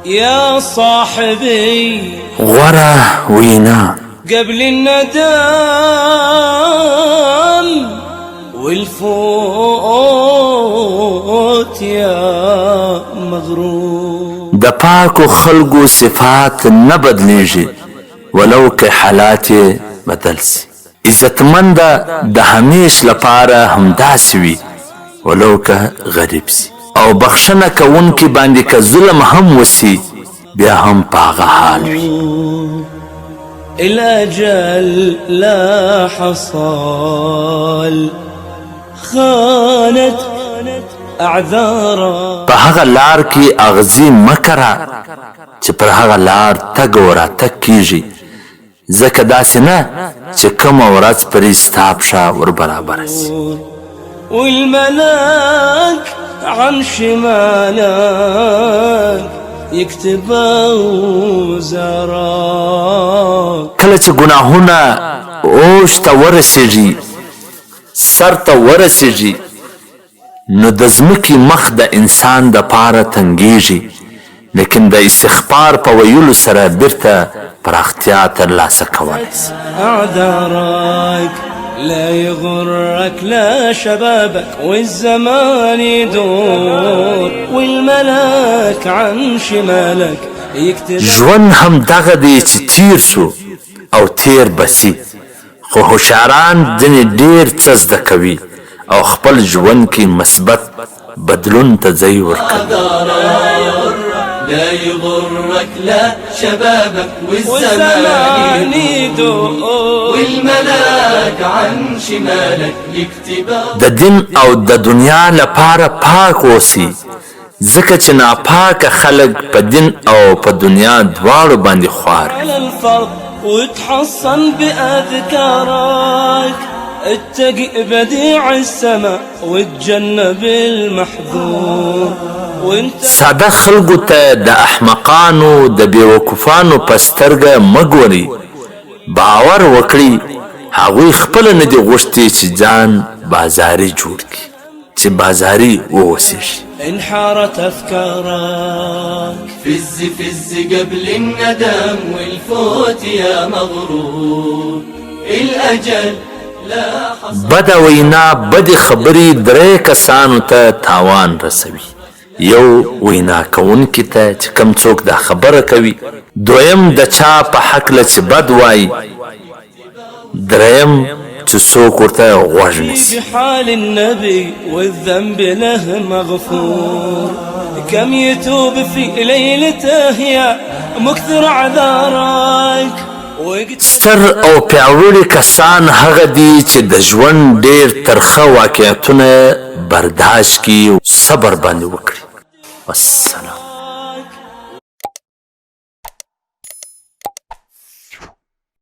يا صاحبي غوره وینا. قبل الندم والفوت يا مغرور. د پاکو خلکو صفات نه بدلیږي ولو که حالات یې بدل سي. عزتمند د همیش لپاره همداسې وي ولو که غریب سي. او بخښنه کوونکي باندې که ظلم هم وسي بیا هم په هغه حال وي. الأجل لا حصل خانت أعذارا. په هغه لار کې اغزي مه کره چې پر هغه لار تګ او راتګ کیږي، ځکه داسې نه چې کومه ورځ پرې ستا پښه ور برابره سي. والملاك عن شمالك يكتب أوزارك. کله چې ګناهونه اوج ته ورسیږي، سر ته ورسیږي، نو د ځمکې مخ د انسان د پاره تنګیږي، لیکن د استغفار په ویلو سره بیرته پراختیا ترلاسه کولی سي. أعذارك لا يغرك لا شبابك والزمان يدور والملاك عن شمالك يكتب. ژوند هم دغه دی چې تیر سو او تیر به سي، خو هوښیاران ځنې ډېر څه زده کوي او خپل ژوند کې مثبت بدلون ته ځای ورکوي. لا يغرك لا شبابك والزمان والزمان يدور والملاك عن شمالك يكتب. د دین او د دنیا لپاره پاک اوسئ، ځکه چې ناپاکه خلک په دین او په دنیا دواړو باندې خوار وي. على الفرض وتحصن بأذكارك، اتقي بديع السماء وتجنب المحذور وانت ساده خلکو ته د احمقانو د بېوقوفانو په سترګه مه ګورئ، باور وکړئ هغوی خپله نه دي غوښتي چې ځان بازاري جوړ کړي، چې بازاري واوسېږي. إن حارت أفكارك. فز فز قبل الندم والفوت يا مغرور، الأجل لا حصل. بده وینا، بدې خبرې درې کسانو ته تاوان رسوي: یو وینا کوونکي ته چې کم څوک دا خبره کوي، دویم د چا په هکله چې بد وایي، دریم چې څوک ورته غوږ نیسي. بحال النبي والذنب له مغفور، كم يتوب في ليلته يا مكثر عذارك وقت. ستر او پیاوړي کسان هغه دي چې د ژوند ډېر ترخه واقعیتونه برداشت کړي، صبر باندې وکړي. والسلام.